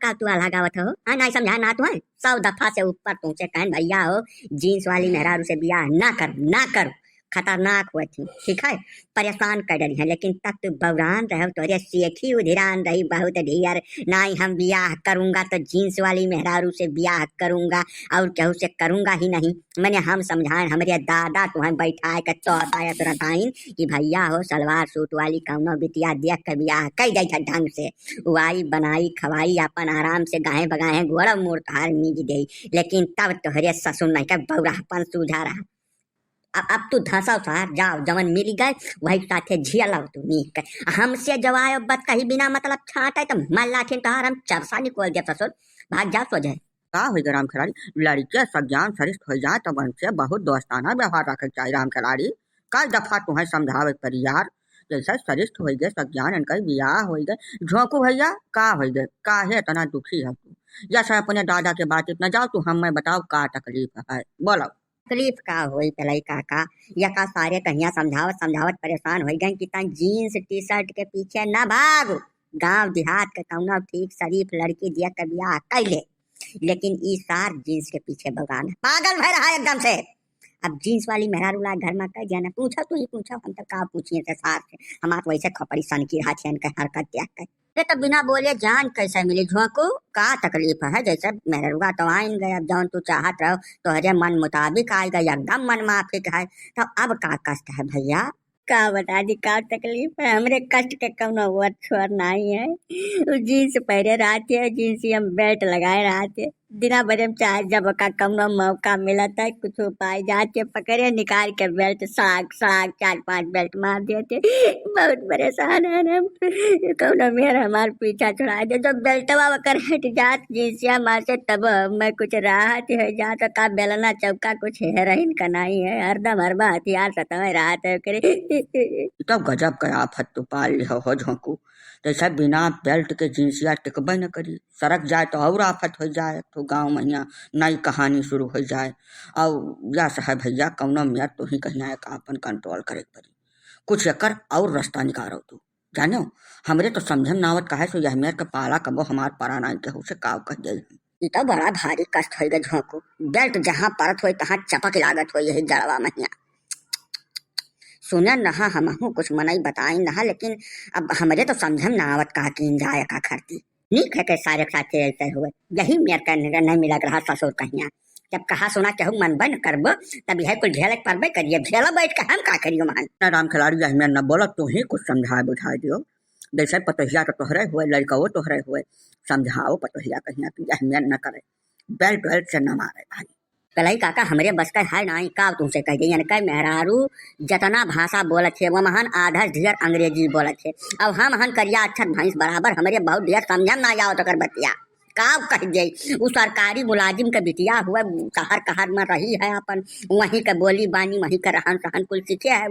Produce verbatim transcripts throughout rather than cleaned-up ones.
अब तू अलगावत हो, हाँ, नाहीं समझा ना तू है। सौ दफा से ऊपर तुमसे कहन भैया हो, जींस वाली मेहरारू से बियाह ना करो, ना करो, खतरनाक होत ही, ठीक है, परेशान कर डरी है। लेकिन तब तू बौरान रहो, तोहरे सेखी उधिरान रही बहुत ढेर, नाहीं हम बियाह करूंगा तो जींस वाली मेहरारू से बियाह करूंगा, और केहू से करूंगा ही नहीं। मने हम समझाएन, हमरे दादा तुहैं बैठाए के चौथा या तुरंताइन कि भैया हो, सलवार सूट वाली कौनो बिटिया देख के बियाह कइ जाइत है ढंग से। उ आई, बनाई, खवाई, आपन आराम से गाहे बगाहे गोड़ मुड़ तोहार मीज देई, लेकिन तब तोहरे ससुर नहीं के बौरापन सूझा रहा। अब, अब तू धंसो सार, जाओ, जवन मिल गए वही साथे झियलाओ तू नीक। हमसे जब आयो बत कही बिना मतलब छाटे तो मल्ला ठिन तोहार हम चरसा निकोल दे ससुर, भाग जाओ सोझे। का होई गे राम खेलाड़ी, लड़के सज्ञान सरिष्ठ होई जाए तब उनसे बहुत दोस्ताना व्यवहार रखे के चाही राम खेलाड़ी। कई दफा तुहैं समझावे के परी यार, जैसे सरिष्ठ होई गे, सज्ञान इनका बियाह होई गे। झोंकू भैया, का होई गे, काहे इतना दुखी है तू? या से अपने दादा के बात इतना जाओ तू, हमें बताओ का तकलीफ है, बोलो। तकलीफ का होई कलई काका, यका सारे कहिया समझावत समझावत परेशान होई गए कि तैं जींस टी शर्ट के पीछे न भाग। गांव देहात के कौनो ठीक शरीफ लड़की दिया के बियाह कैले, लेकिन ई सार जींस के पीछे बौरान पागल भय रहा एकदम से। अब जींस वाली मेहरारू ला घर में कह दिया ना, पूछो तू ही पूछो, हम तो का पूछिए से सार से, हमार तो वैसे खोपड़ी सन की रहा थी इनके हरकत देख के। ये तो बिना बोले जान कैसे मिली झोंकू, का तकलीफ है? जैसे मेहरुआ तो आइन गए, अब जौन तू चाहत रहो तोहरे मन मुताबिक आइ गए, एकदम मन माफिक है। तो अब का कष्ट है भैया? का बता दी का तकलीफ है, हमरे कष्ट के कौनो ओर छोर नाहीं है। उ जींस पहिरे रहत है, जींस में बेल्ट लगाए रहत है, दिना भरे में चाहे जब का कौनो मौका मिलत है, कुछ उपाय जात है, पकड़े निकाल के बेल्ट, सड़ाक सड़ाक चार पांच बेल्ट मार देत है। बहुत परेशान है हम, कौनो मेर हमार पीछा छुड़ा दे। जब बेल्टवा ओकर हट जात जींसिया मार से, तब मैं कुछ राहत हो जात। का बेलना चौका कुछ है रहीन का नाहीं है, हरदम हरबा हथियार सतवे रहत है ओकरे। ई तो गजब के आफत तू पाल लिहो हो झोंकू, जैसे बिना बेल्ट के जींसिया टिकबे न करी, सरक जाए तो और आफत हो जाए, तो गाँव में हियाँ नई कहानी शुरू हो जाए। और या सहे भैया, कौनो मेर तू ही कहिया एक आपन कंट्रोल करे के परी, कुछ एकर और रास्ता निकारो तू। जानो, हमरे तो समझन ना आवत काहे सो यह मेर के पाला कबो हमार परा नाई केहू से काव कह जाई। ई तो बड़ा भारी कष्ट होई गे झोंकू, बेल्ट जहाँ परत होई तहाँ चपक लागत होई यही जड़वा महिया। सुने नहा हमहू कुछ मनई बताई नहा, लेकिन अब हमरे तो समझन ना आवत का कीन जाए का खरती। नीक है के सारे साथे ऐसे हुए, यही मेर के नहीं मिलत रहा ससुर कहिया। जब कहा सुना केहू मनबे न करबो, तब यह कुल झेले के परबे करिए। झेला बैठ के हम का करियो महान? ना राम खिलाड़ी, यह मेर न बोला, तू ही कुछ समझाए बुझाए दियो। जैसे पतोहिया तो तोहरे हुए, लड़का वो तोहरे हुए, समझाओ पतोहिया कहिया कि यह मेर न करे, बेल्ट वेल्ट से न मारे भाई। कलई काका, हमरे बस का है नाई, का तुमसे कह दे, इनके मेहरारू जतना भाषा बोलत है, वो महान आधा से ढेर अंग्रेजी बोलत है। अब हम हन करिया अच्छत भैंस बराबर, हमरे बहुत ढेर समझन ना आवत ओकर बतिया। का कह दे, उ सरकारी मुलाजिम के बिटिया हुए, शहर कहर में रही है अपन, वहीं के बोली बानी, वहीं के रहन सहन कुल सीखे है।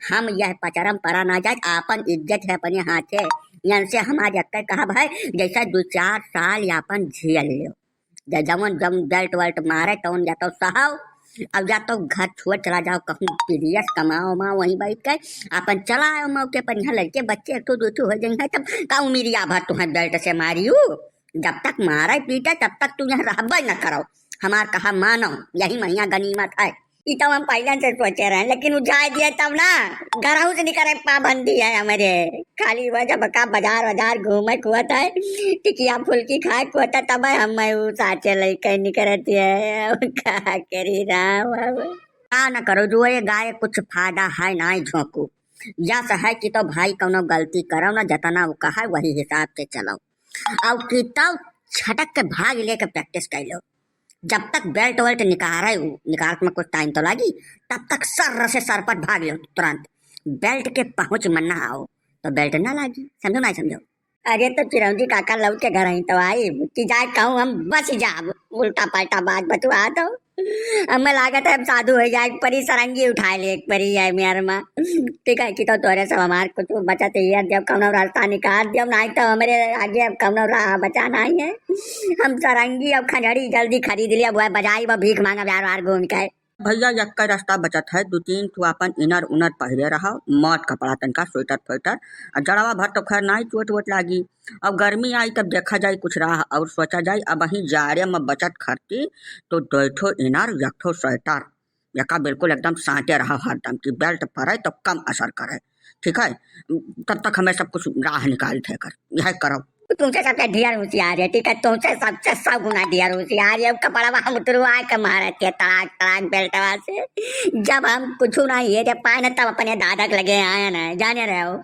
हम यह पचरम परा ना जाए, आपन इज्जत है अपने हाथे। इनसे हमारे अक्के कहब है, जैसा दो चार साल आपन झेल लो। ज-, जवन, जवन बेल्ट वेल्ट मारे, तवन या तो सहाओ, अब या तो घर छोड़ चला जाओ, कहूँ विदेश कमाओ, माँ वहीं बैठ के अपन चला आओ मौके पर। यहाँ लड़के बच्चे एक ठो दो ठो हो जाई हैं, तब का उमिरिया भर तुम्हें बेल्ट से मारियो? जब तक मारे पीटे, तब तक तू यहाँ रहबे न करो। हमार कहा मानो, यही महिया गनीमत है। ई तो हम पहले से सोचे रहे, लेकिन उ जाए दिए तब ना, घरहू से निकले पाबंदी है हमरे। खाली वह जब का बाजार, बाजार घूमे कुआत है, टिकिया फुल्की खाए कुआत है, तब हम उ साचे लइके निकलत है। अब का करी राम अब? का न करो, रोए गाए कुछ फायदा है ना, झोंकू। या सहे कि तो भाई कौनो गलती करो ना, जतना उ कहे वही हिसाब से चलो। और कि तो छटक के भाग लेके practice कर लो। जब तक बेल्ट वेल्ट निकारे, उ निकालत में कुछ टाइम तो लागी, तब तक सर से सरपट भाग लो तुरंत। बेल्ट के पहुँच में ना आओ तो बेल्ट ना लागी, समझो ना समझो? अरे तो चिरौंजी काका लौट के घर आई तो आई कि जाए कहूँ हम बस जाब, उल्टा पलटा बात बतुआ दो। हमें लागत है हम साधु हो जाए, एक परी सरंगी उठाए ले, एक परी है मेहर माँ। ठीक है कि तो तोरे सब हमार कुछ बचत है, जब कौनो रास्ता निकाल दियो, नहीं तो हमरे आगे अब कौनो राह बचा नहीं है। हम सरंगी अब खंजड़ी जल्दी खरीद लिया, वो बजाई वो भीख मांगा बार बार घूम के। भइया, यक्कै रस्ता बचत है, दू तीन ठो आपन inner उनर पहिरे रहा, मौत कपड़ा तनका, स्वेटर फ्वेटर, आ जड़वा भर तो खैर नाई चोट वोट लागी। अब गर्मी आई तब देखा जाई कुछ राह और सोचा जाई। अबहीं जाड़े में बचत खरती तो दो ठो inner, एक ठो स्वेटर, यका बिल्कुल एकदम साटे रहा हरदम कि belt परे तो कम असर करे, ठीक है? तब तक हमें सब कुछ राह निकाल थे कर, यह करो। तुमसे सबसे ढेर होशियार है, ठीक है? तुमसे सबसे सौ गुना ढेर होशियार है। कपड़वा हम उतरवा के मारे थे, तड़ाक तड़ाक बेल्टवा से। जब हम कुछ ना ये दे पाए ना, तब अपने दादा के लगे आए ना, जाने रहे हो।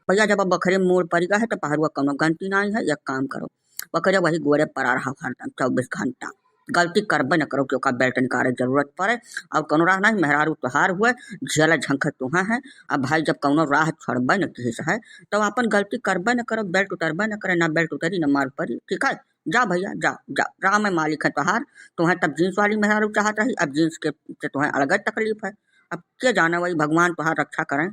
भइया, जब अब बखरे मोड़ पड़ गया है तो पहरुआ कौनो गलती नाई है। एक काम करो, बखरे वही गोड़े पड़ा रहा हरदम चौबीस घंटा। गलती करबे न करो कि ओका belt निकाले जरूरत पड़े। और कौनो राह नहीं, मेहरारू तोहार हुए, झेला झंखट तुहा है। अब भाई, जब कौनो राह छोड़बे न किहिस है, तो अपन गलती करबे न करो, belt उतरबे न करे, ना belt उतरी, ना माल परी, ठीक है? जा भइया, जा, जा, राह में मालिक है तोहार। तुहें तब jeans वाली मेहरारू चाहत रही, अब jeans के से तुहें अलग तकलीफ है। अब के जाने वही भगवान तोहार रक्षा करें।